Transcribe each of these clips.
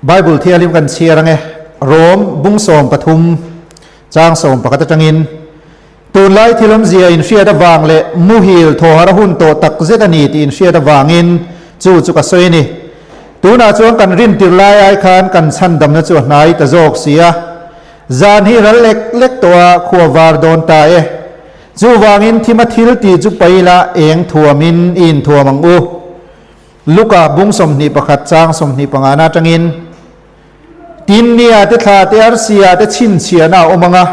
Bible thianghlim kan chhiar ange, Rom bung 13 chang 11 atangin, Tunlai thil awmzia inhriat avang leh muhil thawhar a hun tawh tak zet a ni tih inhriat avangin chu chu ka sawi a ni. Tunah chuan kan rintir lai ai khan kan chhandamna chu a hnai ta zawk si a. Zan hi ral lek lek tawh a, khua var dawn ta e. Chuvangin thima thil tih chu paila eng thuamin i inthuam ang u. Luka bung 21 chang 25 na atangin, Tin nia te thla te arsia te chhinchhiahna a awm ang a,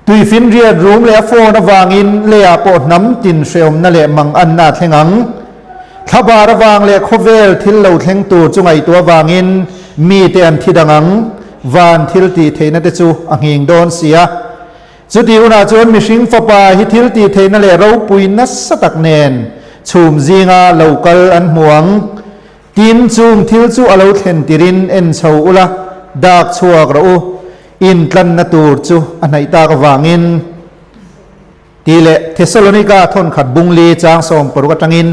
tuifinriat rum leh a phone avangin leiah pawh hnam tin hreawmna leh manganna a thleng ang. Thlabar avang leh khawvel thil lo thleng tur chu ngaihtuah avangin mite an thi dang ang, van thil tih theihna te chu a nghing dawn si a. Chuti hunah chuan mihring fapa hi thil tih theihna leh ropui nasa tak nen chhum zinga lo kal an hmu ang. Tin, chung thil chu a lo thlen tirin en chho ula, dak chhuak rawh u, intlanna tur chu a hnaih tak avangin. Tih leh Thesalonika thawnkhat bung li chang 60 atangin,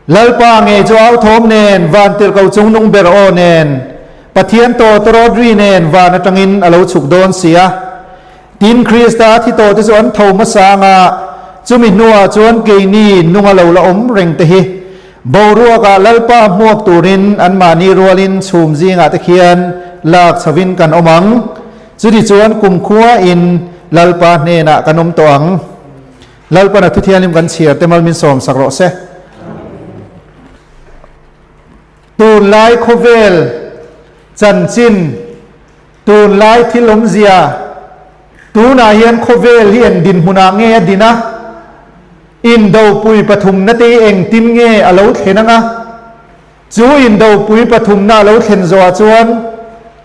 Lalpa ngei chu au thawm nen, van tirhko chungnung ber aw nen, Pathian tawh tawrawt ri nen van atangin a lo chhuk dawn si a. Tin, Krista thi tawhte chu an tho hmasa anga, chumi hnuah chuan keini nunga lo la awm reng te hi boruakah Lalpa hmuak turin anmahni rualin chhum zingah te khian lak chhovin kan awm ang. Chutichuan kumkhuain Lalpa hnenah kan awm tawh ang. Lalpan a thuthianghlim kan chhiar te mal min sawm sak rawh se. Tunlai khawvel chanchin, tunlai thil awmzia, tunah hian khawvel hi eng dinhmunah nge a din a, indopui pathumna te hi engtin nge a lo thlen ang a, chu indopui pathumna a lo thlen zawhah chuan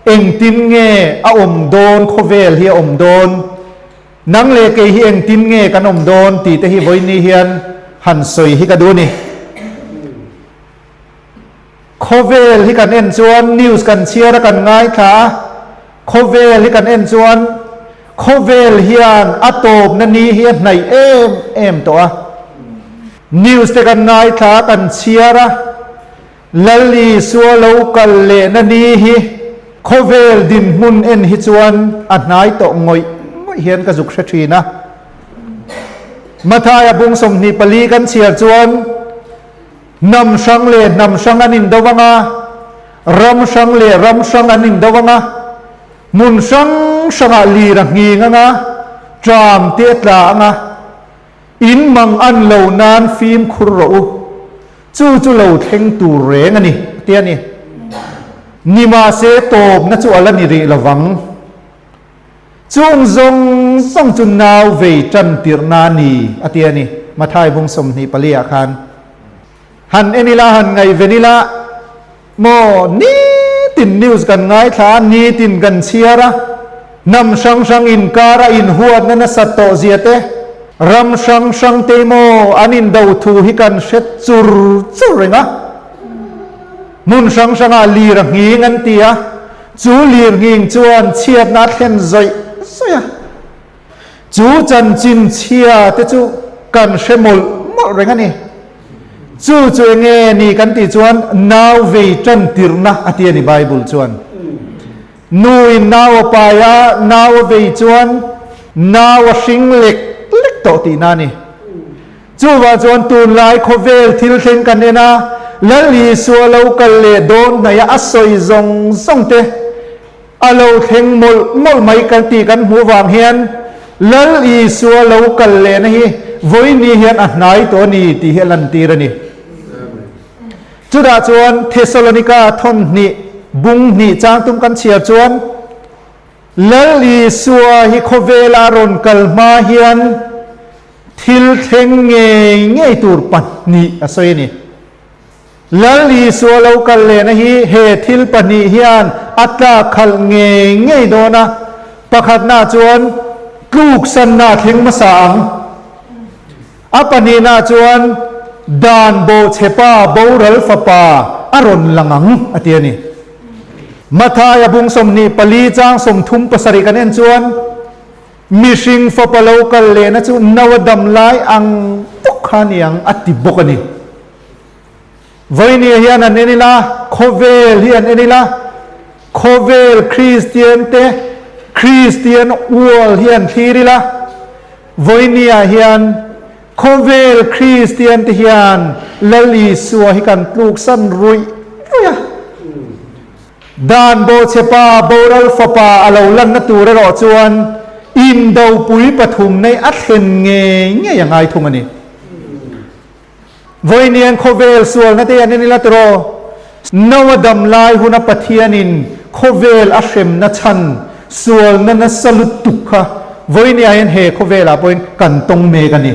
engtin nge a awm dawn, khawvel hi a awm dawn. Nang leh kei hi engtin nge kan awm dawn tih te hi vawiin hian han sawi hi ka duh a ni. Khawvel hi kan en chuan news kan chhiar a kan ngaithla a, khawvel hi kan en chuan khawvel hian a tawpna ni hi a hnaih em em tawh a. News te kan ngaithla a kan chhiar a, Lal Isua lo kal lehna ni hi khawvel dinhmun en hi chuan a hnai tawh ngawih ngawih hian ka zuk hre thin a. Mathaia bung 24 kan chhiar chuan hnam hrang leh hnam hrang an indo ang a, ram hrang leh ram hrang an indo ang a, hmun hrang hrangah lir a nghing ang a, tram te a tla ang a, in mang an lo nan fimkhur rawh u. Chu chu lo thleng tur reng a ni, a ti a ni. Nimahse tawpna chu a la ni rih lovang. Chung zawng zawng chu nau vei tan tirhna a ni, a ti a ni, Mathai bung 24 ah khan. Han en ila, han ngaihven ila, maw nitin news kan ngaithla a, nitin kan chhiar a, hnam hrang hrang inkara inhuatna nasat tawh zia te, ram hrang hrang te maw an indo thu hi kan hre chur chur reng a. Hmun hrang hrangah lir a nghing an ti a, chu lir nghing chuan chhiatna a thlen zawih zawih a. Chu chanchin chhia te chu kan hre mawlh mawlh reng a ni. Chu chu eng nge ni kan tih chuan nau vei tan tirhna a ti a ni Bible chuan. Nu in nau a pai a, nau a vei chuan nau a hring lek lek tawh tihna a ni. Chuvah chuan tunlai khawvel thil thleng kan en a, Lal Isua lo kal leh dawn hnaih a a sawi zawng zawng te a lo thleng mawlh mawlh mai kan tih kan hmuh vang hian Lal Isua lo kal lehna hi vawiin hian a hnai tawh a ni tih hi a lantir a ni. Chutah chuan Thesalonika thawn hnih bung hnih changtum kan chhiar chuan Lal Isua hi khawvela a rawn kal hma hian thil thleng ngei ngei tur pahnih a sawi a ni. Lal Isua lo kal lehna hi he thil pahnih hian a tlak khalh ngei ngei dawn a, pakhatnaah chuan tluksanna a thleng hmasa ang. A pahnihnaah chuan dan bawhchhepa boral fapa a rawn lang ang a ti a ni. Mathaia bung 24 chang 37 kan en chuan mihring fapa lo kal lehna chu no a dam lai ang bawk kha a ni ang a ti bawk a ni. Vawinia hian an en ila, khawvel hi an en ila. Khawvel Kristian te Kristian ual hi an thlir ila, vawinia hian khawvel Kristian te hian Lal Isua hi kan tluksan ruih ruih a. Dan bawhchhepa boral fapa a lo lanna tur erawh chuan indopui pathum nei a thlen ngei ngei a ngai thung a ni. Vawiinian khawvel sualna te an en ila tiraw? Noa dam lai huna Pathianin khawvel a hremna chhan sualna nasa lutuk kha vawiiniah hian he khawvelah pawhin kan tawng mek a ni.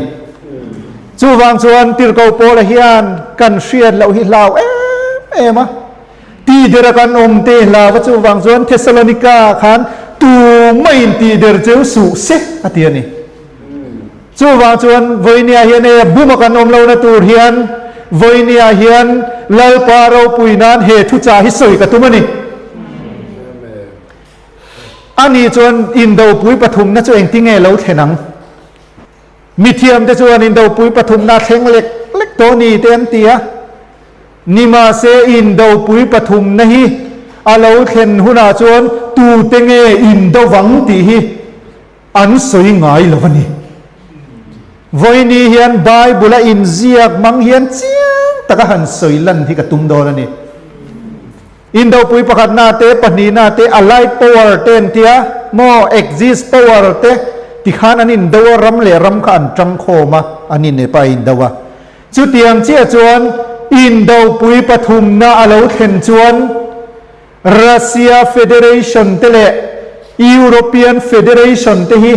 Chuvang chuan Tirhkoh Paula hian kan hriat loh hi hlau em em a. Tihder a kan awm te hlau a, chuvang chuan Thessalonika khan tumah in tihder cheu suh se a ti a ni. Chuvang chuan vawinia hian e buma kan awm lohna tur hian vawinia hian Lalpa ropui nan he thuchah hi sawi ka tum a ni. Ani chuan indopui pathumna chu engtinge lo thlen ang? Mithiamte chuan indopui pathumna thleng lek lek tawh ni te an ti a. Nimahse indopui pathumna hi a lo thlen hunah chuan tute nge indo vang tih hi An sawi ngai lo a ni. Vawiini hian Bible a inziak hmang hian chiang taka han sawi lan hi ka tum dawn a ni. Indopui pakhatna te, pahnihna te, Allied Power te an tia maw, Axis Power te tikhan an indo a, ram leh ram kha an tangkhawm a, an inep a, a indo a. Chutiang chiah chuan Indopui pathumna a lo thlen chuan Russia Federation te leh European Federation te hi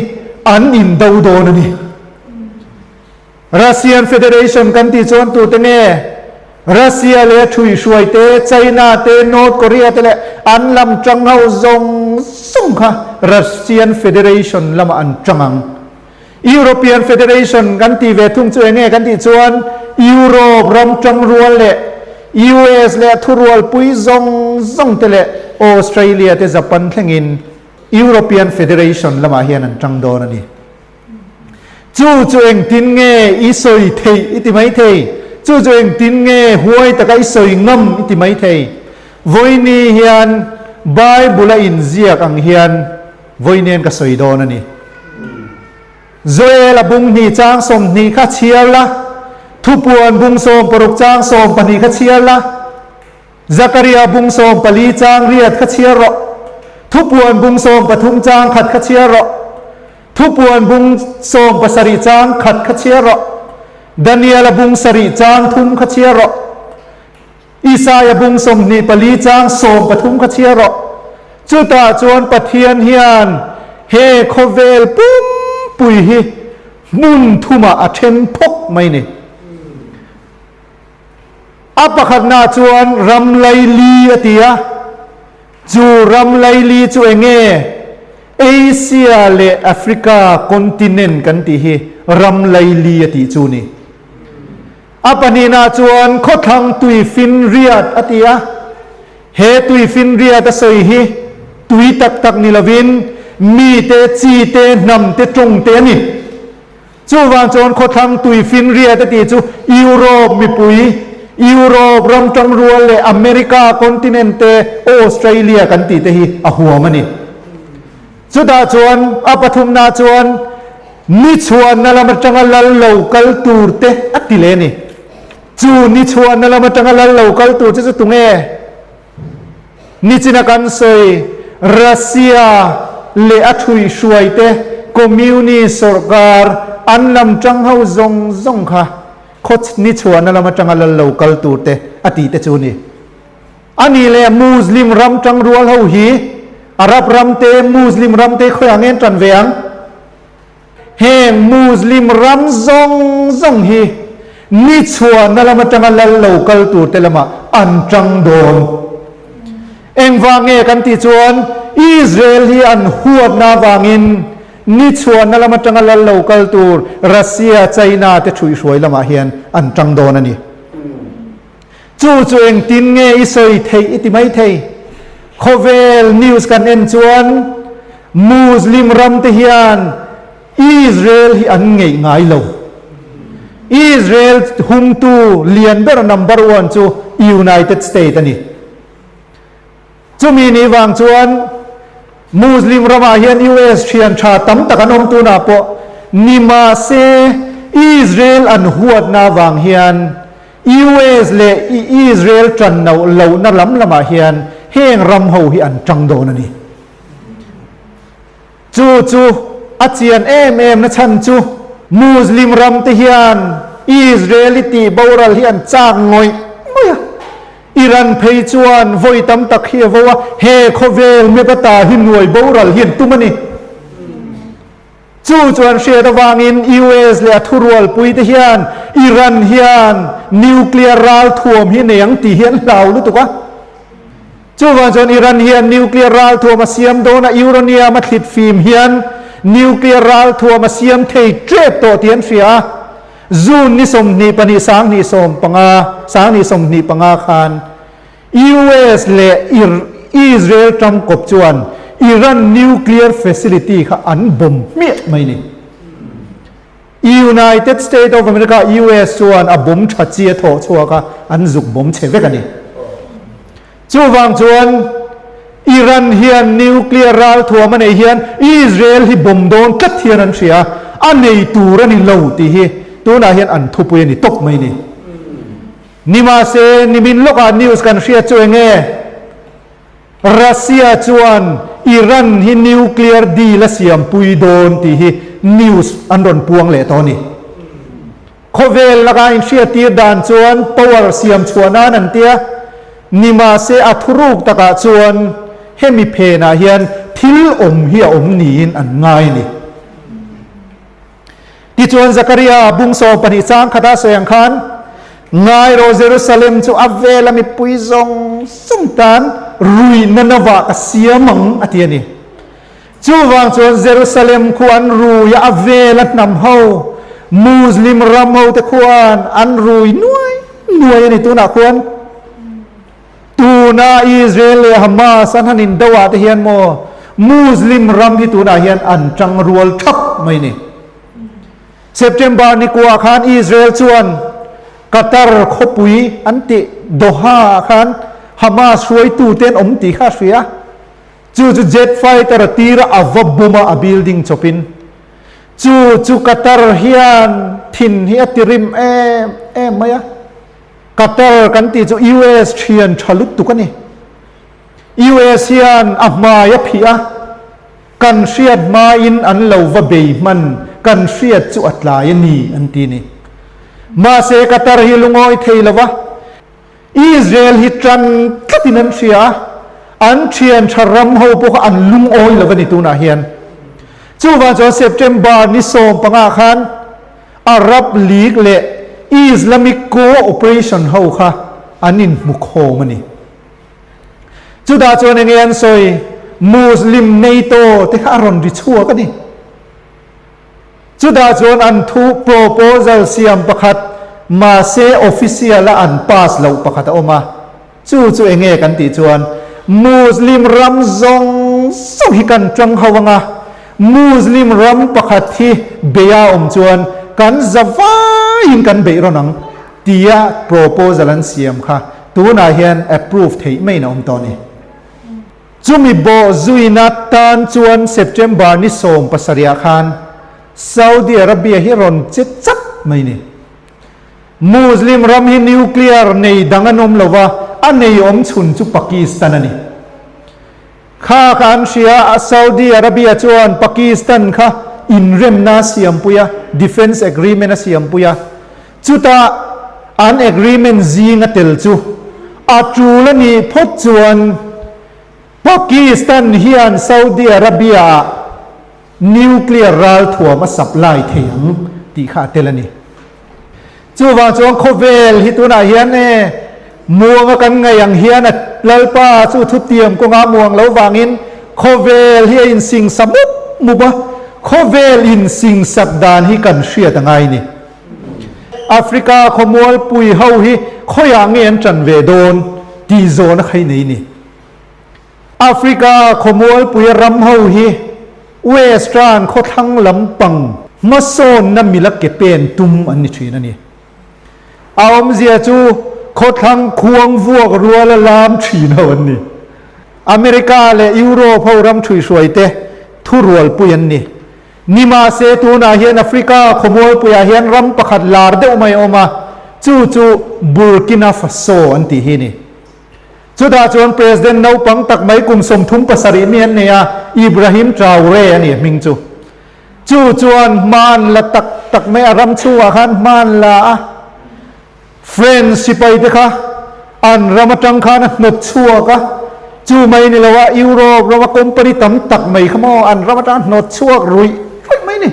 an indo dawn a ni. Russian Federation kan tih chuan tute nge? Russia leh a thuihhruai te, China te, North Korea te leh an lam tang ho zawng zawng kha Russian Federation lamah an tang ang. European Federation kan tih ve thung chu enge kan tih chuan Europe ram tangrual leh US leh thurualpui zawng zawng te leh Australia te Japan thlengin European Federation lamah hian an tang dawn a ni. Chu chu engtin nge i sawi theih i ti mai thei, chu chu engtin nge huai taka i sawi ngam i ti mai thei. Vawiini hian Bible a inziak ang hian Vawiinen ka sawi dawn a ni. Joel a bung hnih chang 20 kha chhiar la, Thupuan bung 60 chang 12 kha chhiar la, Zakaria bung 14 chang 8 kha chhiar rawh, Thupuan bung 13 chang 1 kha chhiar rawh, Thupuan bung 17 chang 1 kha chhiar rawh, Daniel a bung 7 chang 3 kha chhiar rawh, Isaia bung 24 chang 13 kha chhiar rawh. Chutah chuan Pathian hian he khawvel pumpui hi hmun thumah a then phawk mai ni. A pakhatnaah chuan ram laili a ti a, chu ram laili chu eng nge? Asia leh Africa continent kan tih hi ram laili a tih chu ni. A pahnihna chuan khawthlang tuifinriat a ti a, he tuifinriat a sawi hi tui tak tak ni lovin mite, chite, hnamte, tawngte a ni. Chuvang chuan khawthlang tuifinriat a tih chu Europe mipui, Europe ram tangrual leh America continent te, Australia kan tih te hi a huam a ni. Chutah chuan a pathumna chuan Ni chhuahna lam atanga lal lo kal tur te a ti leh a ni. Chu ni chhuahna lam atanga lal lo kal tur che chu tunge? Nichina kan sawi Russia leh a thuihhruai te Communist sawrkar an lam tang ho zawng zawng kha khaw ni chhuahna lam atanga lal lo kal tur te a tih te chu ni. A nih leh Muslim ram tangrual ho hi Arab ram te Muslim ram te khawiah nge an tan ve ang? Heng Muslim ram zawng zawng hi ni chhuahna lam atanga lal lo kal tur te lamah an tang dawn. Engvang nge kan tih chuan Israel hi an huatna avangin ni chhuahna lam atanga lal lo kal tur Russia, China te thuihhruai lamah hian an tang dawn a ni. Chu chu engtin nge i sawi theih i ti mai thei. Khawvel news kan en chuan Muslim ram te hian Israel hi an ngeih ngai lo. Israel humtu lian ber number one chu United State a ni. Chumi nih vang chuan Muslim ramah hian US thian tha tam tak an awm tunah pawh ni mahse Israel an huatna vang hian US leh Israel tan no lohna lam lamah hian heng ram ho hi an tang dawn a ni. Chu chu a chian em em na chhan chu Muslim ram te hian Israel i tih boral hi an chak ngawih ngawih a. Iran phei chuan vawi tam tak hi a vo a, he khawvel map ata hi nuai boral hi an tum a ni. Chu chuan hriat avangin US leh a thurualpui te hian Iran hian nuclear ralthuam hi nei ang tih hi an hlau lutuk a. Chuvang chuan Iran hian nuclear ralthuam a siam dawn a, uranium a thlit fim hian nuclear ralthuam a siam thei tep tawh tih an hria a. June ni 22 2015, 2025 khan US leh Israel tangkawp chuan Iran nuclear facility kha an bomb hmiah mai ni. United State of America, US, chuan a bomb tha chi a thawh chhuak a, an zuk bomb chhe vek a ni. Chuvang chuan Iran hian nuclear ralthuam a neih hian Israel hi bomb dawn tlat hian an hria a, a nei tur a ni lo tih hi tunah hian an thupui a ni tawp mai ni. Nimahse, nimin lawkah news kan hriat chu eng nge? Russia chuan Iran hi nuclear deal a siampui dawn tih hi news an rawn puang leh tawh a ni. Khawvel laka inhriattir dan chuan power siam chhuah nan an tia, nimahse a thuruk takah chuan hemi phenah hian thil awm hi a awm niin an ngai a ni. Tichuan Zakaria bung 12 chang khata sawi ang khan, Ngai rawh Jerusalem chu a vela mipui zawng zawng tan ruihna novah ka siam ang, a ti a ni. Chuvang chuan Jerusalem khu an rui a, a vela hnam ho, Muslim ram ho te khuan an rui nuai nuai a ni tunah khuan. Tuna Israel leh Hamas an han indo ah te hian maw Muslim ram hi tunah hian an tang rual thap mai ni. September ni kuah khan Israel chuan Qatar khawpui an tih Doha ah khan Hamas hruaitu te an awm tih kha a hria. Chu chu jet fighter a tir a, a va bum a, a building chawpin. Chu chu Qatar hian thin hi a ti rim em em mai a. Qatar kan tih chu US thian tha lutuk a ni. US hian a hmai a phih a, kan hriat hmain an lo va bei hman, kan hriat chu a tlai a ni an ti ni. Mahse Qatar hi lungawi thei lo va, Israel hi tan tlatin an hria a, an thian tha ram ho pawh kha an lungawi lo a ni tunah hian. Chuvang chuan September ni 15 khan Arab League leh Islamic Co-operation ho kha an inhmu khawm a ni. Chutah chuan enge an sawi? Muslim NATO te kha a rawn ri chhuak a ni. Chutah chuan an thu proposal siam pakhat mahse official a an pass loh pakhat a awm a. Chu chu enge kan tih chuan Muslim ram zawng zawng hi kan tang ho anga, Muslim ram pakhat hi beia awm chuan kan za vaiin kan beih rawn ang tia proposal an siam kha tunah hian approve theih maiin a awm tawh a ni. Chumi bawh zuina tan chuan September ni 17 ah khan Saudi Arabia hi rawn che chap mai ni. Muslim ram hi nuclear nei dang an awm lo va, a nei awm chhun chu Pakistan a ni. Kha kha an hria a, Saudi Arabia chuan Pakistan kha inremna a siampui a, defence agreement a siampui a. Chutah an agreement zing a tel chu a tul a nih phawt chuan Pakistan hian Saudi Arabia-ah Nuclear ralthuam a supply thei ang tih kha a tel a ni. Chuvang chuan khawvel hi tunah hian e muanga kan ngaih ang hian a Lalpa chu thutiam kawnga muang lo vangin khawvel hi a insingsa mup mup a, khawvel insingsak dan hi kan hriat a ngai ni. Africa khawmualpui ho hi khawiah nge an tan ve dawn tih zawhna kha i nei ni. Africa khawmualpuia ram ho hi Western khawthlang lampang hmasawnna mila ke pen tum an ni thin a ni. A awmzia chu khawthlang khuang vuak ruala lam thin ho an ni. America leh Europe ho ram ṭhuihruaite thurualpui an ni. Nimahse, tunah hian Africa khawmualpuiah hian ram pakhat lar deuh mai a awm a, chu chu Burkina Faso an tih hi a ni. Chutah chuan President naupang tak mai kum 37 mi an nei a, Ibrahim Traore a ni a hming chu. Chu chuan hman la tak tak mai a ram chhungah khan hman la a, French sipai te kha an ram atang khan a hnawt chhuak a, chu mai ni lo a Europe rama company tam tak mai kha maw an ram atang hnawt chhuak ruih ruih mai ni.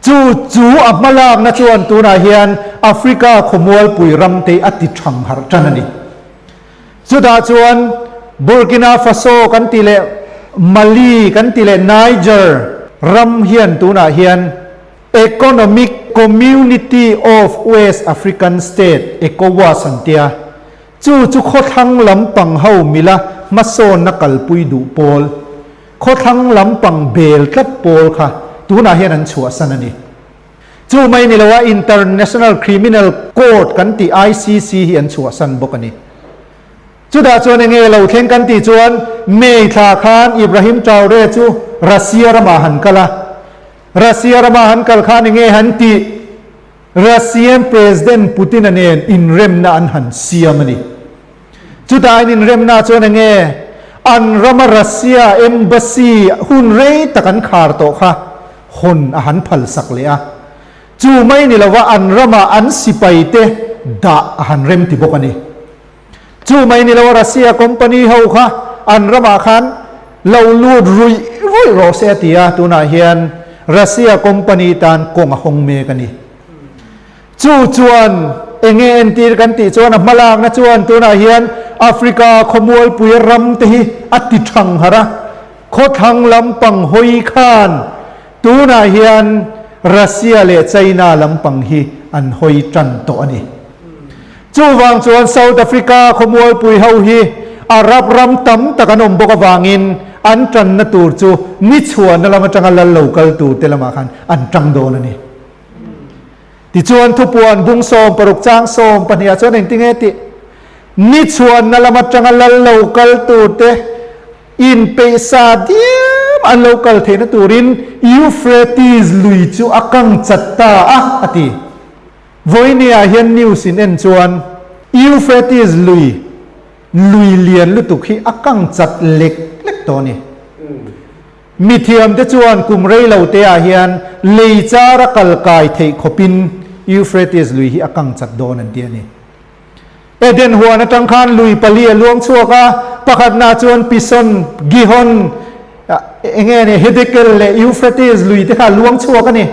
Chu chu a hmalakna chuan tunah hian Africa khawmualpui ram te a ti thang harh tan a ni. Chutah chuan Burkina Faso kan ti leh Mali kan ti leh Niger ram hian tunah hian Economic Community of West African State, ECOWAS, an tia. Chu chu khawthlang lampang ho mila hmasawnna kalpui duh pawl, khawthlang lampang bel tlat pawl kha tunah hian an chhuahsan a ni. Chu mai ni loa International Criminal Court kan tih ICC hi an chhuahsan bawk a ni. Chutah chuan enge lo thleng kan tih chuan May thla khan Ibrahim Traore chu Russia ramah han kal a. Russia rama han kal khan enge han tih? Russian President Putin-a nen inremna an han siam a ni. Chutah an inremna chuan enge an rama Russia embassy hun rei tak an khar tawh kha hawn a han phalsak leh a. Chu mai ni lova an rama an sipaite dah a han remti bawk a ni. Chu mai ni lo Russia company ho kha an ramah khan lo lut ruih ruih rawh se a ti a, tunah hian Russia company tan kawng a hawng mek a ni. Chu chuan enge entir kan tih chuan a hmalakna chuan tunah hian Africa khawmualpui ram te hi a ti thang harh a, khawthlang lampang hawi khan tunah hian Russia leh China lampang hi an hawi tan tawh a ni. Chuvang chuan South Africa khawmualpui ho hi Arab ram tam tak an awm bawk avangin an tanna tur chu ni chhuahna lam atanga lal lo kal tur te lamah khan an tang dawn a ni. Tichuan thupuan bung 16 chang 12 ah chuan engtinge tih? Ni chhuahna lam atanga lal lo kal tur te inpeihsa diam an lo kal theihna turin Euphrates lui chu a kang chat ta a, a ti. Vawinia hian news in en chuan Euphrates lui, lui lian lutuk hi a kang chat lek lek tawh a ni. Mithiamte chuan kum rei lo te ah hian lei char a kal kai theih khawpin Euphrates lui hi a kang chat dawn an ti a ni. Eden huan atang khan lui pali a luang chhuak a, pakhatna chuan Pison, Gihon, enge ni Hiddekel leh Euphrates lui te kha a luang chhuak a ni.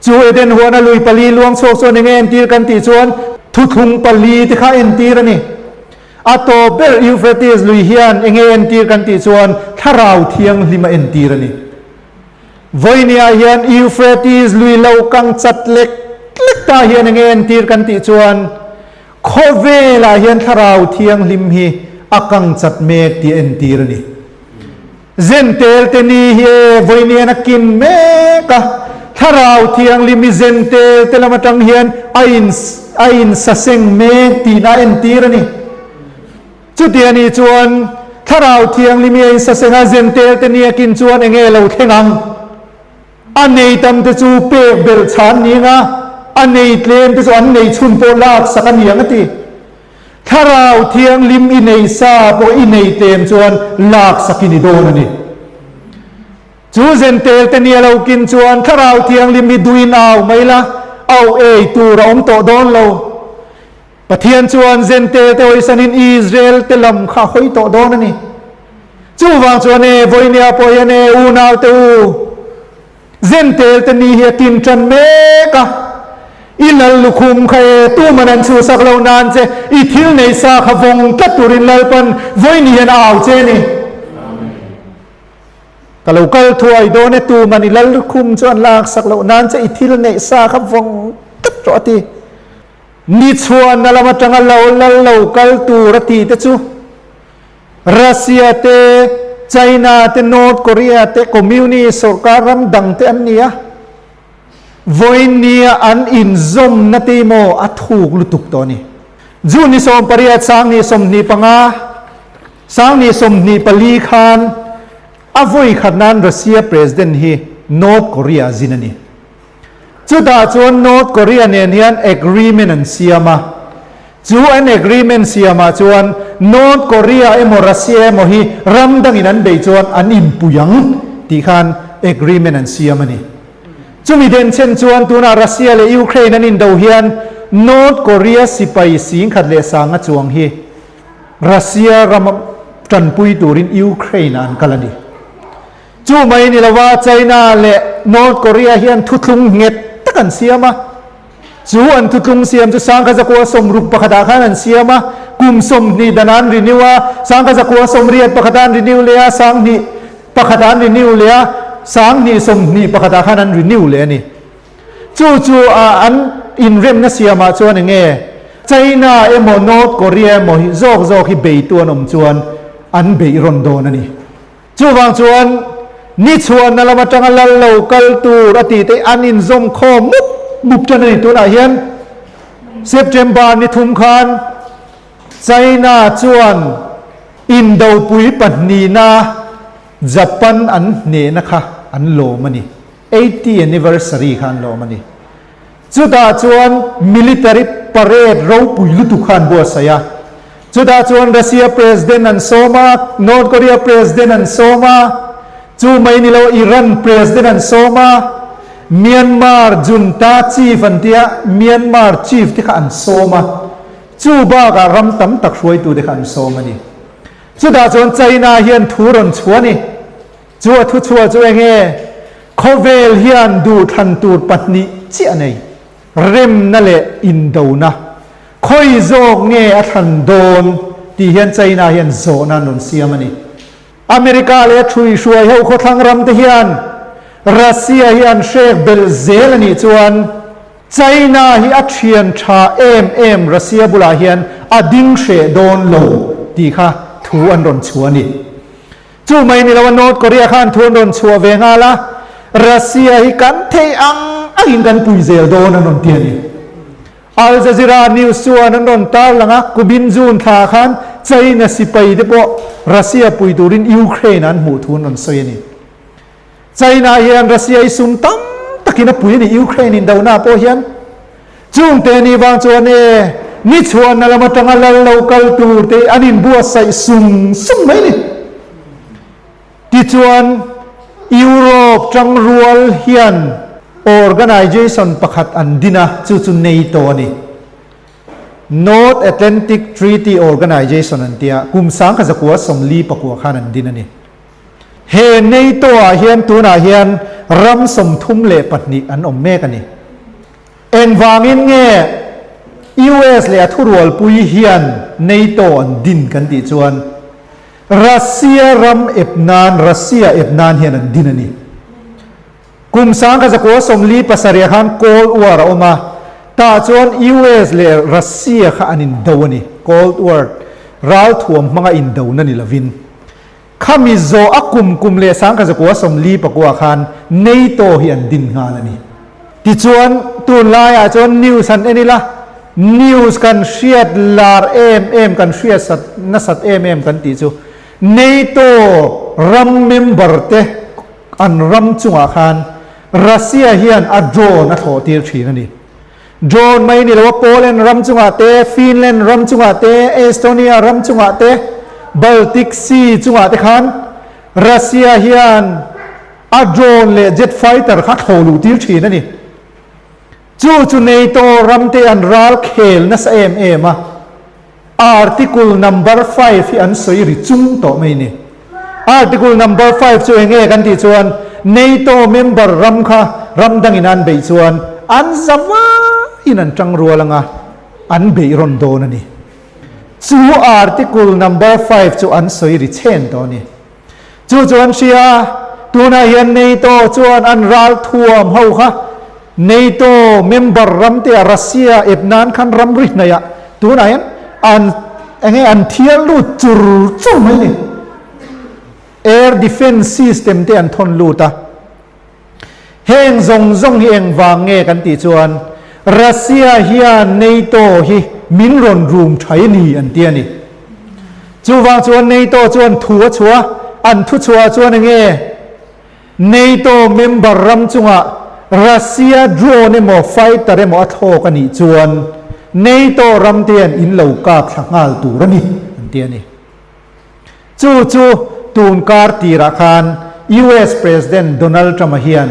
Chu Eden huana lui pali luang chhuak chuan enge entir kan tih chuan thuthlung pali te kha entir a ni. A tawp ber Euphrates lui hian enge entir kan tih chuan Thlarau Thianghlim a entir a ni. Vawinia hian Euphrates lui lo kang chat lek lek ta hian enge entir kan tih chuan khawvelah hian Thlarau Thianghlim hi a kang chat mek tih a entir a ni. Zentel te ni hi e vawiin a kin mek a, Thlarau Thianghlim i zentel te lam atang hian a in a insaseng mek tihna a entir a ni. Chuti a nih chuan Thlarau Thianghlim i a insaseng a, zentel te ni a kin chuan enge lo thleng ang? A nei tam te chu pek belh chhan ni anga, a nei tlem te chu an nei chhun pawh laksak a ni ang a ti. Thlarau Thianghlim i nei sa pawh i nei tlem chuan laksak i ni dawn a ni. Chu zentel te nia lo kin chuan Thlarau Thianghlim hi duhin a au mai la, au ei tur a awm tawh dawn lo. Pathian chuan zentel te hawisanin Israel te lam kha a hawi tawh dawn a ni. Chuvang chuan e, vawinia pawh hian e, unau te u, Zentel te ni hi a tin tan mek a, i lal lukhum kha e, tuman an chhuhsak lo nan che, i thil nei sa kha vawng tlat turin Lalpan vawiin hian a au che a ni. Ka lo kal thuai dawn e, tuman i lal lukhum chu an laksak loh nan che, i thil neih sa kha vawng tlat rawh a ti. Ni chhuahna lam atanga lo lal lo kal tur a ti te chu Russia te, China te, North Korea te, Communist sorkar ram dang te an ni a. Vawiin nia an inzawmna te maw a thuk lutuk tawh a ni. June ni 18 sang ni 25. 2024 khan a vawi khat nan Russia President hi North Korea a zin a ni. Chutah chuan North Korea nen hian agreement an siam a, chu an agreement siamah chuan North Korea emaw Russia emaw hi ram dangin an beih chuan an inpui ang tih khan agreement an siam a ni. Chumi denchhen chuan tunah Russia leh Ukraine an indo hian North Korea sipai 10,000 leh sanga chuang hi Russia ram tanpui turin Ukraine ah an kal a ni. Chu mai ni lova China leh North Korea hian thuthlung nghet tak an siam a. Chu an thuthlung siam chu 1961 ah khan an siam a, kum 20 dan an renew a, 1981 ah an renew leh a, 21 ah an renew leh a, 2021 ah khan an renew leh a ni. Chu chu an inremna siamah chuan enge China emaw North Korea emaw hi zawk zawk hi beitu an awm chuan an beih rawn dawn a ni. Chuvang chuan ni chhuahna lam atanga lal lo kal tur a tih te an inzawm khawm mup mup tan a ni. Tunah hian September ni thum khan China chuan indopui pahnihna Japan an hnehna kha an lawm a ni. 80 anniversary kha an lawm a ni. Chutah chuan military parade ropui lutuk kha an buatsaih a. Chutah chuan Russia President an sawm a, North Korea President an sawm a, chu mai ni lo Iran President an sawm a, Myanmar junta chief an tia, Myanmar chief te kha an sawm a. Chu bakah ram tam tak hruaitute kha an sawm a ni. Chutah chuan China hian thu rawn chhuah a ni. Chu a thuchhuah chu eng nge? Khawvel hian duhthlan tur pahnih chiah a nei, remna leh indona. Khawi zawk nge a thlan dawn tih hian China hian zawhna an rawn siam a ni. America leh a ṭhuihruai ho khawthlang ram te hian Russia hi an hrek belh zel a nih chuan China hi a ṭhian ṭha em em Russia bulah hian a ding hreh dawn lo tih kha thu an rawn chhuah a ni. Chu mai ni lo a North Korea khan thu an rawn chhuah ve nghal a, Russia hi kan theih ang angin kan pui zel dawn an rawn ti a ni. Al Jazeera News chuan an rawn tarlang a, kumin June thla khan China sipai te pawh Russia pui turin Ukraine an hmuh thu an rawn sawi a ni. China hian Russia hi sum tam takin a pui a ni Ukraine indona pawh hian. Chungte ni vang chuan e, ni chhuahna lam atanga lal lo kal tur te an inbuatsaih sung sung mai ni. Tichuan, Europe tangrual hian organization pakhat an din a, chu chu NATO a ni. North Atlantic Treaty Organization an tia, kum 1949 khan an din a ni. He NATO-ah hian tunah hian ram 32 an awm mek a ni. Engvangin nge US leh a thurualpui hian NATO an din kan tih chuan Russia ram ep nan, Russia ep nan hian an din a ni. Kum 1997 khan Cold War a awm a, tah chuan US leh Russia kha an indo a ni. Cold War ralthuam hmanga indona ni lovin. Khami zawh a kum kum leh 1949 khan NATO hi an din nghal a ni. Tichuan, tunlaiah chuan news han en ila, news kan hriat lar em em, kan hriat sat nasat em em kan tih chu NATO ram member te an ram chungah khan Russia hian a drone a thlawh tir thin a ni. Drone mai ni lo a Poland ram chungah te, Finland ram chungah te, Estonia ram chungah te, Baltic Sea chungah te khan Russia hian a drone leh jet fighter kha thlawh luh tir thin a ni. Chu chu NATO ram te an ral khel nasa em em a. Article number five hi an sawi ri chung tawh mai ni. Article number five chu enge kan tih chuan NATO member ram kha ram dangin an beih chuan an za vaiin an tang rual anga an beih rawn dawn a ni. Chu article number five chu an sawi ri chhen tawh a ni. Chu chu an hria, tunah hian NATO chuan an ral thuam ho kha NATO member ram te ah Russia ep nan khan ram ri hnaih ah tunah hian an enge an thial lut chur chur mai ni. Air defense system te an thawn lut a. Heng zawng zawng hi engvang nge kan tih chuan Russia hian NATO hi min rawn rum thai a ni an ti a ni. Chuvang chuan NATO chuan thu a chhuah a, an thu chhuah chuan enge NATO member ram chungah Russia drone emaw fighter emaw a thlawk a nih chuan NATO ram te hian in lo kap thla nghal tur a ni an ti a ni. Chu chu tun kar tirah khan US President Donald Trump-a hian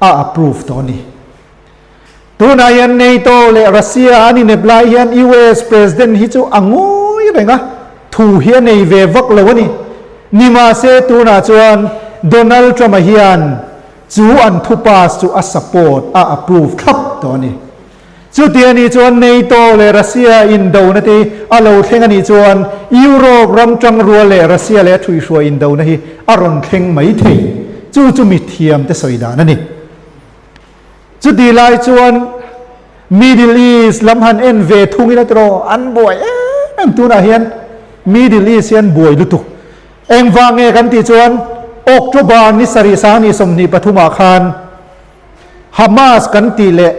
a approve tawh a ni. Tunah hian NATO leh Russia an inep lai hian US President hi chu a ngawi reng a, thu hi a nei ve vak lo a ni. Nimahse tunah chuan Donald Trump-a hian chu an thu pass chu a support, a approve thlap tawh a ni. Chuti a nih chuan NATO leh Russia indona te hi a lo thleng a nih chuan Europe ram tangrual leh Russia leh a thuihhruai indona hi a rawn thleng mai thei. Chu chu mithiamte sawi dan a ni. Chuti lai chuan Middle East lam han en ve thung ila tiraw an buai em em tunah hian Middle East hi an buai lutuk. Engvang nge kan tih chuan October ni sarih sang ni 23 ah khan Hamas kan tih leh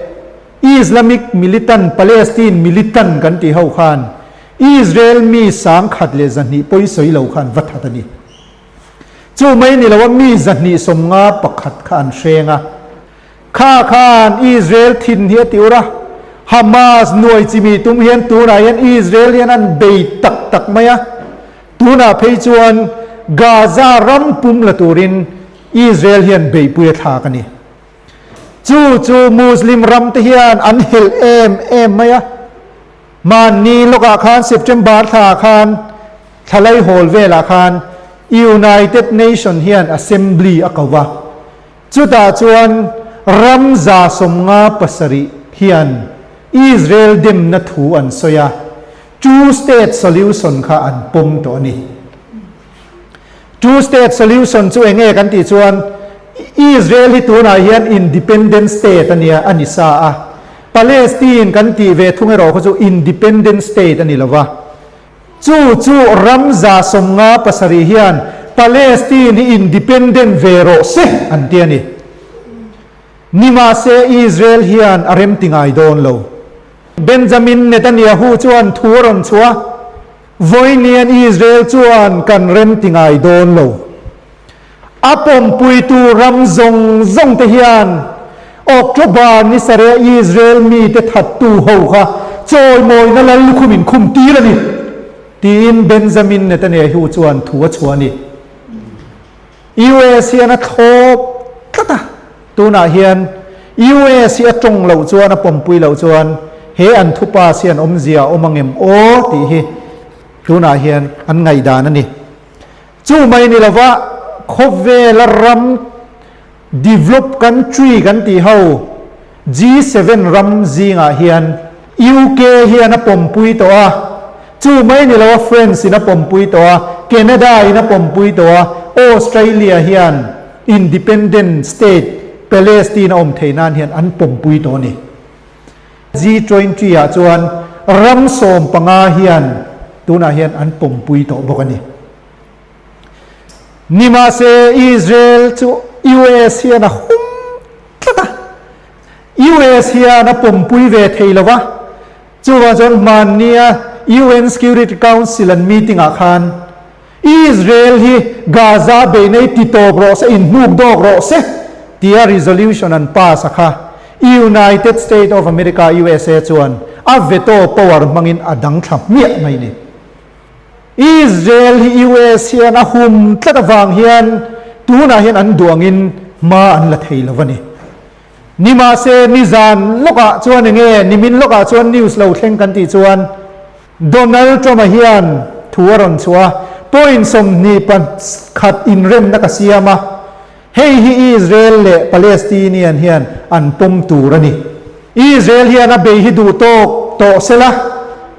Islamic militant Palestine militant kan tih ho khan Israel mi 1200 pawi sawi lo khan va that a ni. Chu mai ni loa mi 251 kha an hreng a. Kha khan Israel thin hi a ti ur a, Hamas nuai chimi tum hian tunah hian Israel hian an bei tak tak mai a. Tunah phei chuan Gaza ram pum la turin Israel hian beihpui a thlak a ni. Chu chu Muslim ram te hian an helh em em mai a. Mahni lawkah khan September thla khan thlalai hawl velah khan United Nation hian Assembly a ko va. Chutah chuan ram 57 hian Israel demna thu an sawi a, two state solution kha an pawm tawh a ni. Two state solution chu eng nge kan tih chuan Israel hi tunah hian independent state a nia a ni sa a, Palestine kan tih ve thung erawh kha chu independent state a ni lo va. Chu chu ram 57 hian Palestine hi independent ve rawh se an ti a ni. Nimahse Israel hian a rem ti ngai dawn lo. Benjamin Netanyahu chuan thu a rawn chhuah a. Vawiinian Israel chuan kan rem ti ngai dawn lo. A pawmpuitu ram zawng zawng te hian October ni sareh Israel mite thattu ho kha chawimawina lal lukhum in khum tir a ni, tiin Benjamin Netanyahu chuan thu a chhuah a ni. US hian a thlawp tlat a, tunah hian US hi a tawng loh chuan a pawmpui loh chuan he an thupass hian awmzia a awm angem aw tih hi tunah hian an ngaihdan a ni. Chu mai ni lova khawvela ram developed country kan tih ho G7 ram zingah hian UK hian a pawmpui tawh a, chu mai ni loa France in a pawmpui tawh a, Canada in a pawmpui tawh a, Australia hian independent state Palestine a awm theih nan hian an pawmpui tawh a ni. G20 ah chuan ram 15 hian tunah hian an pawmpui tawh bawk a ni. Nimahse Israel chu US hian a hum tlat a, US hian a pawmpui ve thei lo va, chuvang chuan hmannia UN Security Council an meeting ah khan Israel hi Gaza beinei ti tawp rawh se, inhnuk dawk rawh se tia resolution an pass a kha United State of America, USA, chuan a veto power hmangin a dang thla hmiah mai ni. Israel hi US hian a hum tlat avang hian tunah hian an duh angin hma an la thei lo a ni. Nimahse nizan lawkah chuan enge nimin lawkah chuan news lo thleng kan tih chuan Donald Trump-a hian thu a rawn chhuah a, point 21 inremna ka siam a, hei hi Israel leh Palestinian hian an pawm tur a ni. Israel hian a bei hi duh tawk tawh sela,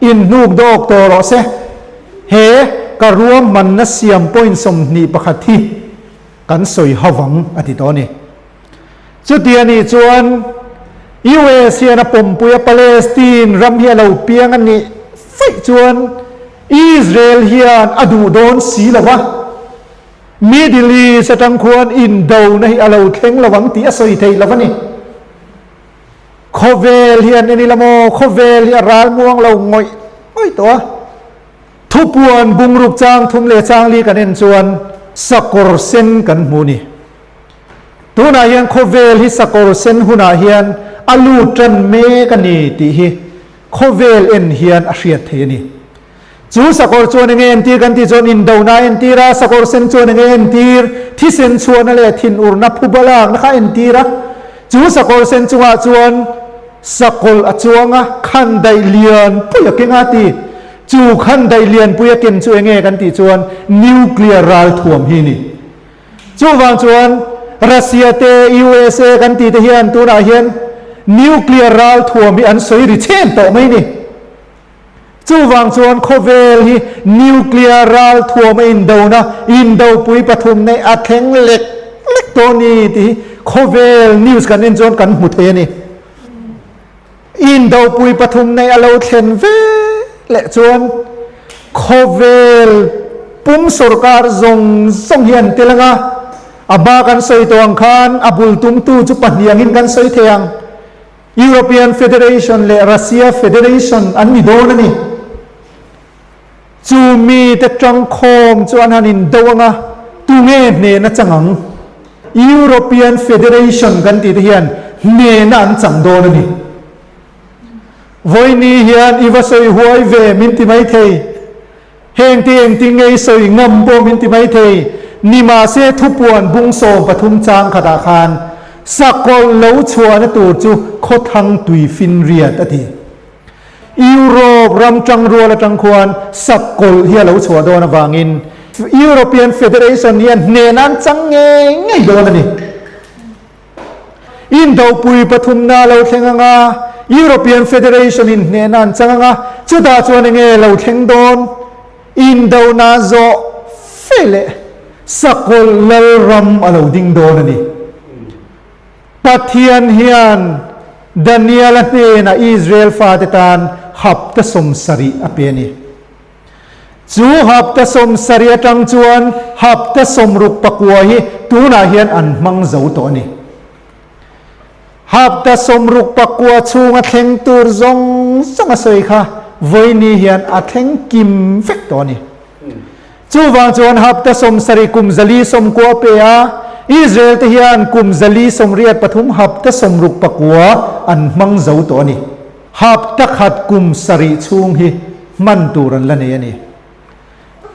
inhnuk dawk tawh rawh se. He ka ruahmanna siam point 21 hi kan sawi ho vang a ti tawh a ni. Chuti a nih chuan US hian a pawmpui a Palestine ram hi a lo piang a nih faih chuan Israel hian a duh dawn si lo va, Middle East atang khuan indona hi a lo thleng lo ang tih a sawi theih lo a ni. Khawvel hian en ila maw, khawvel hi a ral muang lo ngawih ngawih tawh a. Thupuan bungruk chang thum leh chang li kan en chuan sakawr sen kan hmu ni. Tunah hian khawvel hi sakawr sen hunah hian a lut tan mek a ni tih hi khawvel en hian a hriat thei a ni. Chu sakawr chuan enge entir kan tih chuan indona a entir a, sakawr sen chuan enge entir, thisen chhuahna leh thinurna phuba lakna kha a entir a. Chu sakawr sen chungah chuan sakawlh a chuang a, khandaih lian pui a keng a ti. Chu khandaih lian pui a ken chu enge kan tih chuan nuclear ralthuam hi a ni. Chuvang chuan Russia te USA kan tih te hian tunah hian nuclear ralthuam hi an sawi ri chhen tawh mai ni. Chuvang chuan khawvel hi nuclear ralthuam a indona indopui pathum nei a thleng lek lek tawh a ni tih hi khawvel news kan en chuan kan hmu thei a ni. Indopui pathum nei a lo thlen ve leh chuan khawvel pum sorkar zawng zawng hi an tel ang a, a hma kan sawi tawh ang khan a bul tumtu chu pahnih angin kan sawi thei ang. European Federation leh Russia Federation an ni dawn a ni. Chu mite tangkhawm chu an han indo ang a, tunge hnehna chang ang? European Federation kan tih te hian hnehna an chang dawn a ni. Vawiini hian i va sawi huai ve min ti mai thei. Heng te engtin nge i sawi ngam pawh min ti mai thei. Nimahse thupuan bung 13 chang khatah khan sakawlh lo chhuahna tur chu khawthlang tui finriat a ti. Europe ram tangrual atang khuan sakawlh hi a lo chhuah dawn avangin European Federation hian hnehna an chang ngei ngei dawn a ni. Indopui pathumna a lo thleng ang a, European Federation in hnehna an chang ang a, chutah chuan enge lo thleng dawn? Indona zawh fe leh sakawlh lalram a lo ding dawn a ni. Pathian hian Daniela hnenah Israel fate tan hapta 70 a pe a ni. Chu hapta 70 atang chuan hapta 69 hi tunah hian an hmang zo tawh a ni. Hapta 69 chhunga thleng tur zawng zawng a sawi kha vawiini hian a thleng kim vek tawh a ni. Chuvang chuan hapta 70 kum 490 a pe a, Israel te hian kum 483 hapta 69 an hmang zo tawh a ni. Hapta khat kum sarih chhung hi hman tur an la nei a ni.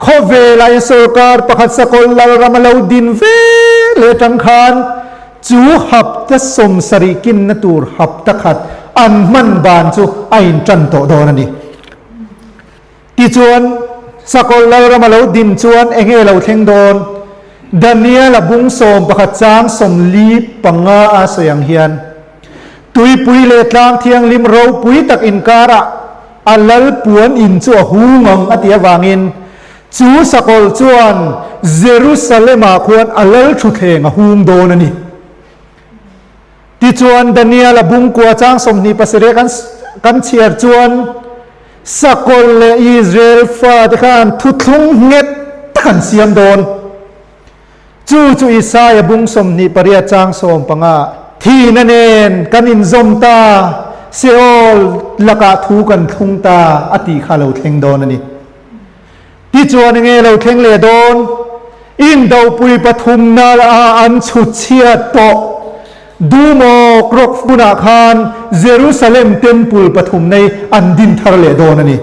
Khawvela in sorkar pakhat sakawlh lalram a lo din ve leh atang khan chu hapta 70 kinna tur hapta khat an hman dan chu a intan tawh dawn a ni. Tichuan, sakawlh lalram a lo din chuan eng nge lo thleng dawn? Daniel-a bung 11 chang 45 a sawi ang hian, Tuipui leh tlang thianghlim ropui tak inkarah a lal puan in chu a hung ang a ti avangin, chu sakawlh chuan Jerusalem-ah khuan a lal thutthleng a hung dawn a ni. Tichuan, Daniel-a bungkua chang 27 kan chhiar chuan, Sakawlh leh Israel fate khan thuthlung nghet tak an siam dawn. Chu chu Isaia bung 28 chang 15, Thihna nen kan inzawm ta, Seol lakah thu kan thlung ta a tih kha lo thleng dawn a ni. Tichuan enge lo thleng leh dawn? Indopui pathumna ah an chhut chhiat tawh. Dumawk rawk hmunah khan Jerusalem Temple pathum nei an din thar leh dawn a ni.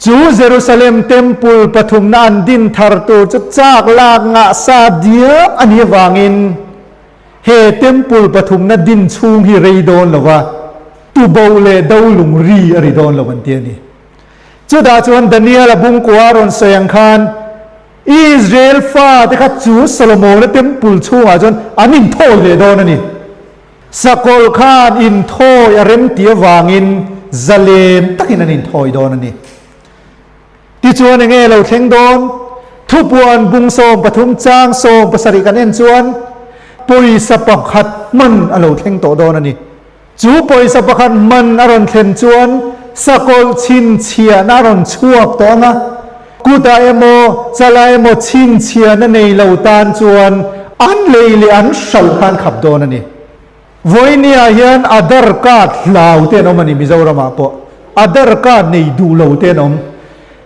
Chu Jerusalem Temple pathumna an din thar tur chu chak lak ngah sa diam a nih avangin he Temple pathumna din chhung hi rei dawn lo va, tubo leh do lung ri a ri dawn lo an ti a ni. Chutah chuan Daniel-a bungkua a rawn sawi ang khan Israel fate kha chu Solomon-a temple chhungah chuan an inthawi leh dawn a ni. Sakawlh khan inthawi a rem tih avangin zalen takin an inthawi dawn a ni. Tichuan enge lo thleng dawn? Thupuan bung 13 chang 17 kan en chuan pawisa pakhat hman a lo thleng tawh dawn a ni. Chu pawisa pakhat man a rawn thlen chuan sakawlh chhinchhiahna a rawn chhuak tawh ang a, kutah emaw chalah emaw chhinchhiahna nei lo tan chuan an lei leh an hralh kha an khap dawn a ni. Vawinia hian Aadhaar card hlau te an awm a ni Mizoramah pawh Aadhaar card nei duh lo te an awm.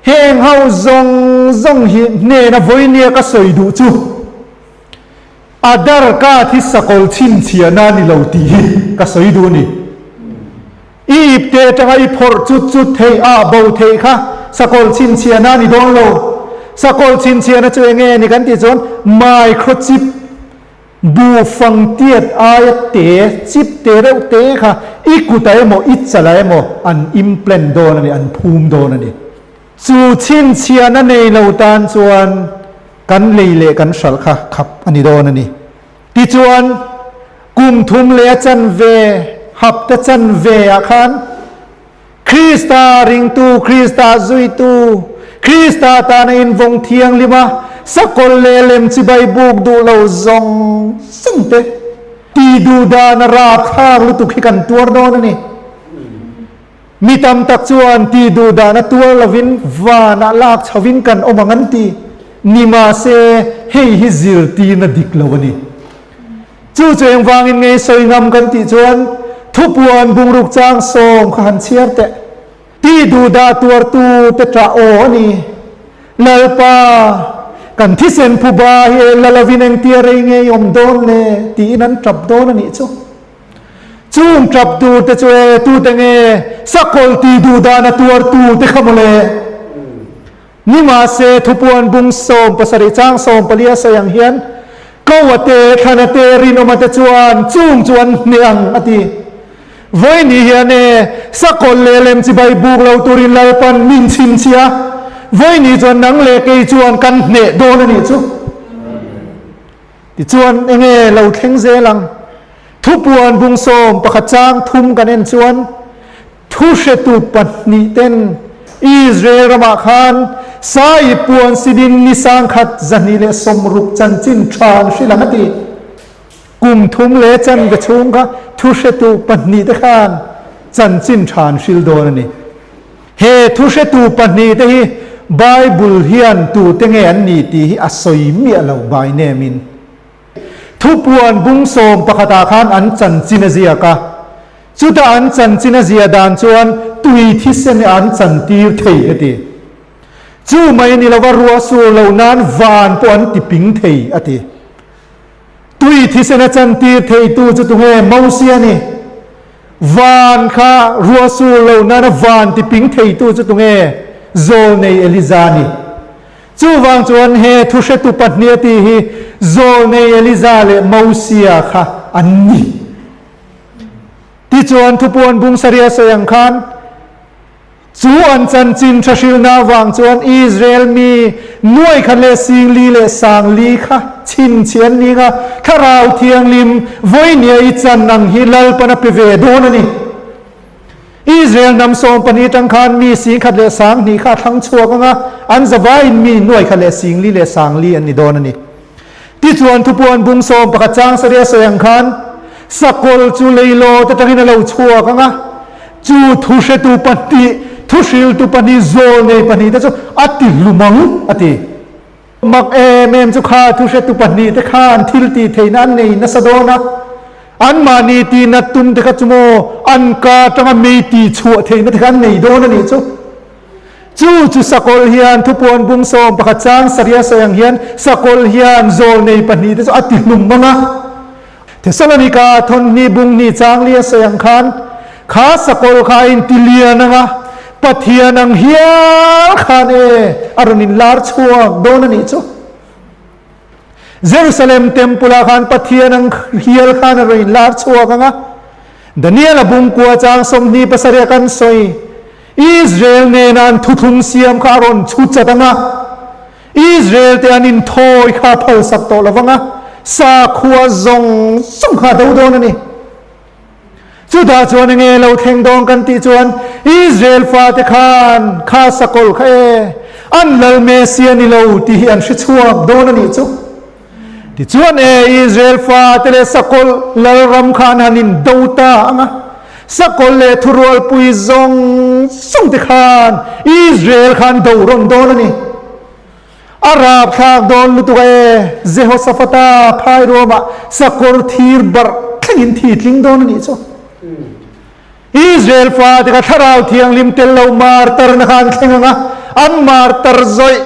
Heng ho zawng zawng hi hnena vawinia ka sawi duh chu Aadhaar card hi sakawlh chhinchhiahna a ni lo tih hi ka sawi duh a ni. I ipte atanga i phawrh chut chut theih a bo theih kha sakawlh chhinchhiahna a ni dawn lo. Sakawlh chhinchhiahna chu enge a ni kan tih chuan microchip Bu fang tiat aia te, chip te reuh te kha i kutah emaw i chalah emaw an implant dawn a ni, an phum dawn a ni. Chu chhinchhiahna nei lo tan chuan kan lei leh kan hralh kha khap a ni dawn a ni. Tichuan, kum thum leh a chanve, hapta chanve ah khan Krista ringtu, Krista zuitu, Krista tana invawng thianghlim a, sakawlh leh lem chibai buk duh lo zawng zawng te ti duh dan a rapthlak lutuk hi kan tuar dawn a ni. Mi tam tak chuan ti duh dan a tuar lovin vanah lak chhovin kan awm ang an ti. Ni mahse, hei hi zirtirna dik lo a ni. Chu chu engvangin nge sawi ngam kan tih chuan thupuan bungruk chang sawm kha han chhiar teh. Ti duhdah tuartu te ṭah aw a ni. Lalpa, kan thisen phuba hi e la lovin engtia rei nge i awm dawn le tiin an ṭap dawn a nih chu. Chung ṭap tur te chu e tute nge sakawlh ti duhdahna tuartu te kha mawle. Nimahse, thupuan bung 17 chang 14 a sawi ang hian, Ko-a te, Thlana te, Rinawma te chuan chung chu an hneh ang, a ti. Vawiin hian e, sakawlh leh lem chibai buk lo turin Lalpan min chhinchhiah a, vawiin chuan nang leh kei chuan kan hneh dawn a nih chu. Tichuan, enge lo thleng zel ang? Thupuan bung 11 chang 3 kan en chuan, Thuhretu pahnihten Israel ramah khan Sai puan sinin ni sangkhat 260 chanchin tha an hrilh ang a ti. Kum thum leh chanve chhung kha thuhretu pahnihte khan chanchin tha an hrilh dawn a ni. He thuhretu pahnihte hi Bible hian tute nge an ni tih hi a sawi miah lo by name in. Thupuan bung sawm pakhatah khan an chanchin a ziak a, chutah an chanchin a zia dan chuan tui thisen an chantir thei a ti. Chu mai ni lova ruah sur lo nan van pawh an ti ping thei a ti. Tui thisen a chantir theitu chu tunge Mosia a ni. Van kha ruah sur lo nana van ti ping theitu chu tunge Zawlnei Eliza a ni. Chuvang chuan he thuhretu pahnih a tih hi Zawlnei Eliza leh Mosia kha an ni. Tichuan thupuan bung saria sawi ang khan chu an chanchin tha hrilna avang chuan Israel mi nuai khat leh sing li leh sang li kha chhinchhi an ning a, Thlarau Thianghlim vawinia i chan ang hi Lalpan a pe ve dawn a ni. Israel hnam 12 atang khan mi 10,000 leh 2000 kha a thlang chhuak ang a, an zavaiin mi 2,000 leh 4,000 leh 4,000 an ni dawn a ni. Tichuan thupuan bung 11 chang saria sawi ang khan sakawlh chu leilaw te tangin a lo chhuak ang a, chu thuhretu pahnih, thuhriltu pahnih, zawl nei pahnih te chu a ti hlum ang a ti. Mak em em chu kha thuhretu pahnih te khan thil tih theihna an nei nasa dawn a, anmahni tihnat tum te kha chu maw an ka atanga mei tih chhuah theihna te kha an nei dawn a nih chu. Chu chu sakawlh hian thupuan bung 11 chang saria sawi ang hian sakawlh hian zawl nei pahnih te chu a ti hlum mang a. Thesalonika thawnhnih bung hnih chang li a sawi ang khan kha sakawlh kha a inti lian ang a, Pathian ang hial khan e a rawn inlar chhuak dawn a nih chu. Jerusalem temple ah khan Pathian ang hial khan a rawn inlar chhuak ang a, Daniel a bungkua chang 27 a kan sawi Israel nena an thuthlung siam kha a rawn chhu chat ang a, Israel te an inthawi kha a phalsak tawh lo vang a, sakhua zawng zawng kha a do dawn a ni. Chutah chuan enge lo thleng dawn kan tih chuan Israel fate khan kha sakawlh kha e, an lal Messia ni lo tih hi an hre chhuak dawn a nih chu. Tichuan e, Israel fate leh sakawlh lalram kha an han indo ta ang a, sakawlh leh thurualpui zawng zawng te khan Israel kha an do rawn dawn a ni. A rapthlak dawn lutuk a e, Jehosaphata phai ruamah sakawr thir barh thlengin thi tling dawn a nih chu. Israel fate kha Thlarau Thianghlim tel lo martarna kha an thleng ang a. an martar zawih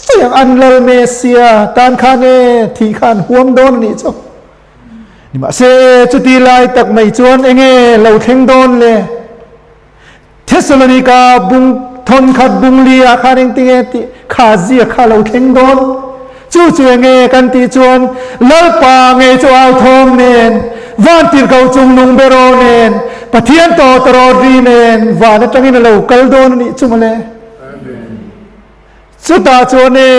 zawih ang, an lal Messia tan khan e thih kha an huam dawn a nih chu. Nimahse chuti lai tak mai chuan enge lo thleng dawn le? Thessalonika bung thawnkhat bung li ah khan engtinge tih kha ziak kha lo thleng dawn? Chu chu enge kan tih chuan Lalpa ngei chu au thawm nen, Vantirhko chungnung beraw nen, Pathian tawtawrawt ri nen van atangin a lo kal dawn a nih chu mawle. Chutah chuan e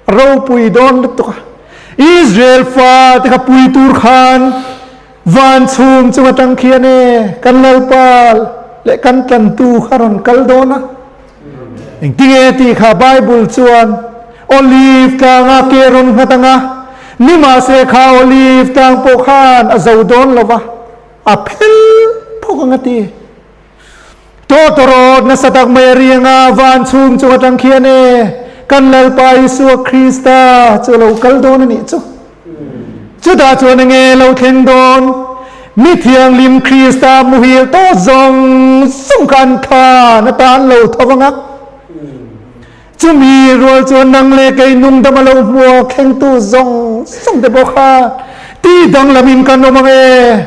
ropui dawn lutuk a, Israel fate kha pui tur khan van chhum chung atang khian e kan Lalpa leh kan tlantu kha rawn kal dawn a. Engtinge tih kha Bible chuan Olive tlanga ke rawn nghat anga, nimahse kha Olive tlang pawh khan a zo dawn lo va, a phel phawk ang a ti. Tawtawrawt nasa tak mai a riang a, van chhung chung atang khian e, kan Lalpa Isua Krista chu a lo kal dawn a nih chu. Chutah chuan enge lo thleng dawn? Mi thianghlim Krista muhil tawh zawng zawng kha an thlan atan lo tho vang a. Chumi rual chuan nang leh kei nungdam a lo hmuak thlengtu zawng zawng te pawh kha ti danglamin kan awm ang e.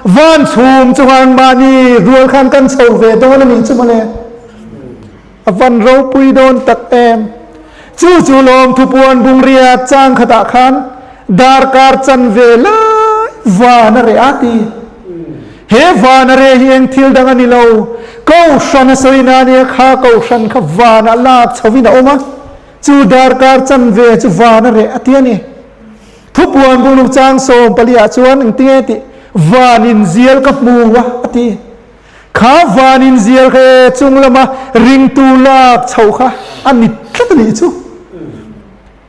Van chhum chunga an mahni rual khan kan chho ve dawn a nih chu mawle. A van ropui dawn tak em. Chu chu lawm thupuan bungriat chang khatah khan darkar chanve lai van a reh a ti. He van a reh hi eng thil dang a ni lo, Kohhran a sawi na nia kha Kohhran kha vanah lak chhovin a awm a, chu darkar chanve chu van a reh a ti a ni. Thupuan bungluk chang 14 ah chuan engtinge tih van inzial ka hmu a a ti. Kha van inzial kha e chung lama ringtu lak chho kha a ni tlat a nih chu.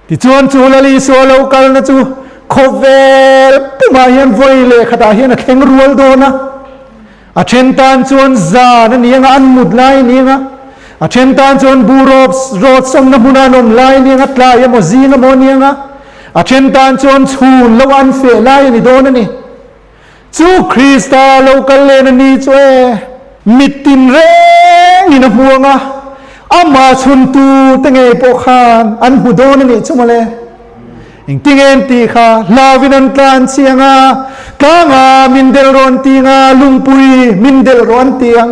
Tichuan chu Lal Isua lo kalna chu khawvel pumah hian vawi leh khatah hian a thleng rual dawn a. A then tan chuan zan a ni anga an mut lai a ni anga, a then tan chuan burawp rawt sawmna hmuna an awm lai a ni anga, tlai emaw zing emaw a ni anga, a then tan chuan chhun lo an feh lai a ni dawn a ni. Chu Krista lo kal len a ni chu e, mit tinrengin a hmu ang a, amah chhuntu te ngei pawh khan an hmu dawn a nih chu mawle. Engtinge an tih kha, hlauvin an tlan chiang a, tlanga min del rawh an ti ang a, lungpui min del rawh an ti ang.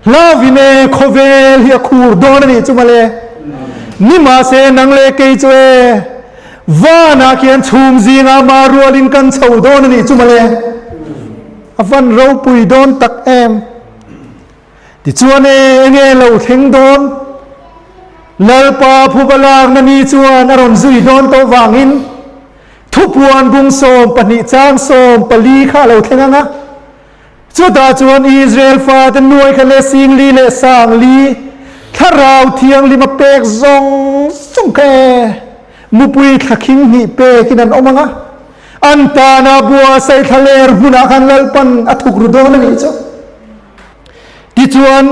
Hlauvin e, khawvel hi a khur dawn a nih chu mawle. Nimahse nang leh kei chu e, Vanah khian chhum zingah mah rualin kan chho dawn a nih chu mawle. A van ropui dawn tak em. Tichuan e, enge lo thleng dawn? Lalpa phuba lakna ni chuan a rawn zui dawn tawh vangin thupuan bung 12 chang 14 kha a lo thleng ang a. Chutah chuan Israel fate nuai kha leh singli leh sangli thlarau thianghlim a pek zawng zawng kha e, mupui thlakhing hnih pekin an awm ang a, an tana buasaih thlaler hmunah khan Lalpan a thuk ru dawn a nih chu. Tichuan,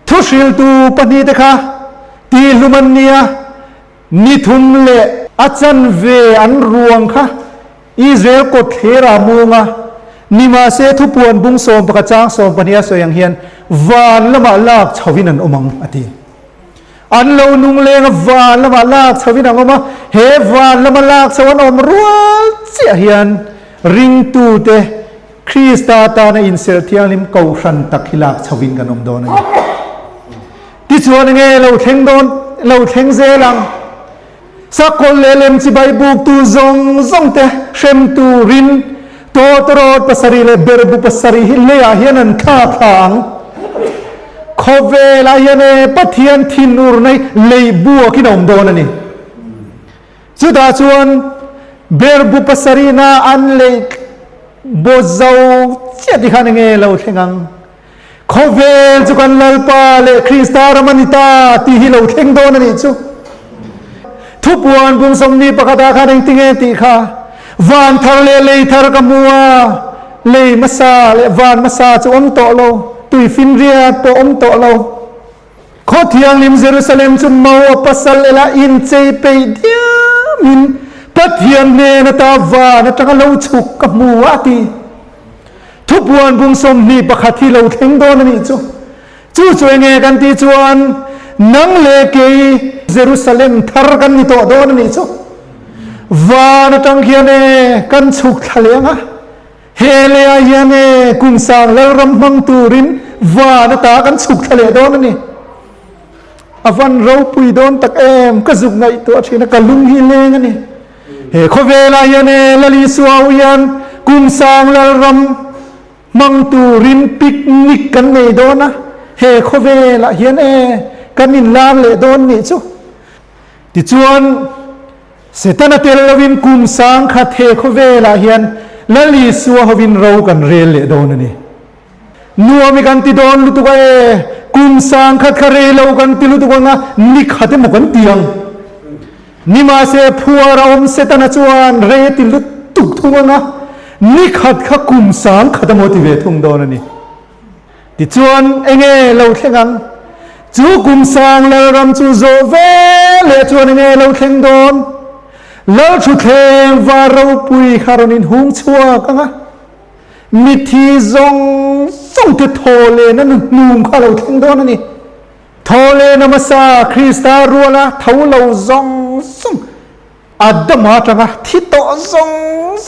thuhriltu pahnihte kha tihlum an ni a, ni thum leh a chanve an ruang kha Israel kawtthler ah mung a, nimahse thupuan bung 11 chang 12 a sawi ang hian van lamah lak chhovin an awm ang a ti. An lo nung leng a van lamah lak chhovin an awm a, he van lama lak chho an awm rual chiah hian ringtute Krista tana inserh thianghlim kohhran tak hi lak chhovin kan awm dawn a ni. Tichuan enge lo thleng dawn lo thleng zel ang. Sakawlh leh lem chibai buktu zawng zawng te hrem turin tawtawrawt pasarih leh berbu pasarih hi leiah hian an thla thla ang. Khawvelah hian e Pathian thinurna hi lei buakin a awm dawn a ni. Chutah chuan berbu pasarihna an lei bo zo chiah ti khan enge lo thleng ang. Khawvel chu kan Lalpa leh Krista ram a ni ta tih hi lo thleng dawn a nih chu. Thupuan bung 21 ah khan engtinge tih kha van thar leh lei thar ka hmu a, lei hmasa leh van hmasa chu awm tawh lo, tuifinriat pawh awm tawh lo. Khaw thianghlim Jerusalem chu mo a pasal ela inchei peih diamin Pathian hnen ata van atanga lo chhuk ka hmu a ti. Thupuan bung 21 hi lo thleng dawn a nih chu. Chu chu enge kan tih chuan nang leh kei Jerusalem thar kan ni tawh dawn a nih chu. Van atang khian e kan chhuk thla leh ang a, he leiah hian e kum sang lalram hmang turin van ata kan chhuk thla leh dawn a ni. A van ropui dawn tak em, ka zuk ngaihtuah thin a, ka lung hi leng a ni. He khawvelah hian e Lal Isua ho hian kum sang lalram hmang turin picnic kan nei dawn a, he khawvelah hian e kan inlar leh dawn nih chu. Tichuan, Setana tel lovin kum 10,000 he khawvelah hian Lal Isua hovin ro kan rel leh dawn a ni. Nuam i kan ti dawn lutuk a e, kum 10,000 kha rei lo kan ti lutuk ang a, ni khat emaw kan ti ang. Nimahse phuar a awm Setana chuan rei a ti lutuk thung ang a, ni khat kha kum 10,000 emaw ti ve thung dawn a ni. Tichuan enge lo thleng ang? Chu kum sang Lalram chu zawh ve leh chuan enge lo thleng dawn? Lalthuthleng var ropui kha rawn inhung chhuak ang a. Mithi zawng zawng te thaw lehna nu hnung kha a lo thleng dawn a ni. Thaw lehna hmasa Krista ruala tho lo zawng zawng, Adama atanga thi tawh zawng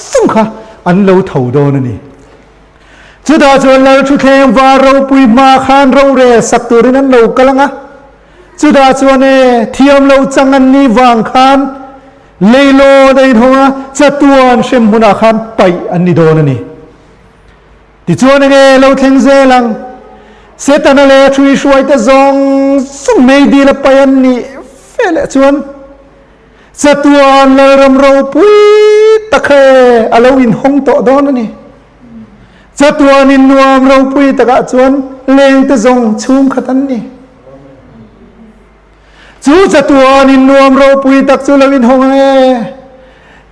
zawng kha an lo tho dawn a ni. Chutah chuan Lal Thuthleng var ropui hma khan rorel sak turin an lo kal ang a. Chutah chuan e, thiam lo chang an nih vang khan Leilawn a inhawng a, chatuan hrem hmunah khan paih an ni dawn a ni. Tichuan enge lo thleng zel ang? Setana leh a ṭhuihruaite zawng zawng meidil a paih an nih fe leh chuan chatuan Lalram ropui tak kha e a lo inhawng tawh dawn a ni. Chatuanin nuam ropui takah chuan lengte zawng chhungkhat an ni. Chu chatuanin nuam ropui tak chu lo inhawng ang e.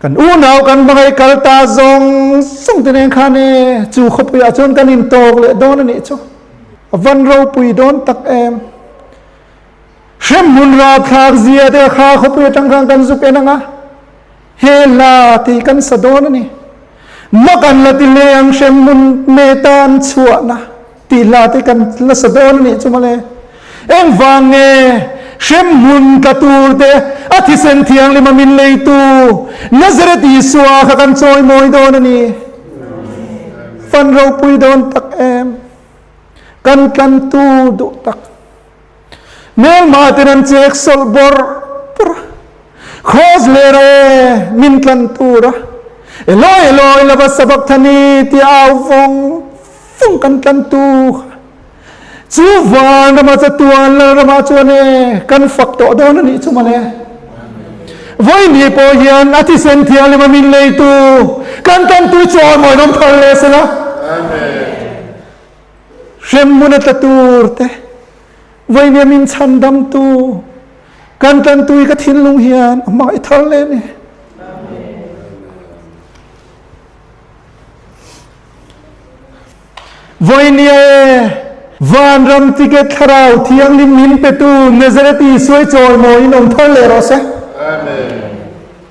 Kan unau kan hmangaih kal ta zawng zawng te nen khan e, chu khawpuiah chuan kan intawk leh dawn a nih chu. A van ropui dawn tak em. Hremhmun rapthlak zia te kha khawpui atang khan kan zuk en ang a, he hla tih kan sa dawn a ni. Mak an la ti hle ang hremhmun metan chhuahna. Tih hla te kan la sa dawn a nih chu mawle. Engvang nge hremhmun tla tur te a thisen thianghlim a min leitu Nazareth Isua kha kan chawi mawi dawn a ni. Fan ropui dawn tak em. Kan tlantu duh tak. Hmelma ten an chek sawlh bawrh bawrh a. Kraws ler e min tlan tur a. Eloi Eloi lava sabachthani tia au vawng vawng kan tlan tu kha. Chu van rama chatuan lal ramah chuan e kan fak tawh dawn a nih chu mawle. Vawiin hi pawh hian a thisen thianghlim a min leitu kan tlantu chawi mawihnawm thar leh sela. Hremhmun a tla tur te, vawinia min chhandamtu kan tlantu hi ka thinlung hian a hmangaih thar leh a ni. Vawinia e, vanram ticket thlarau thianghlim min petu Nazareth Isua i chawimawiin awm thar leh rawh se. Amen.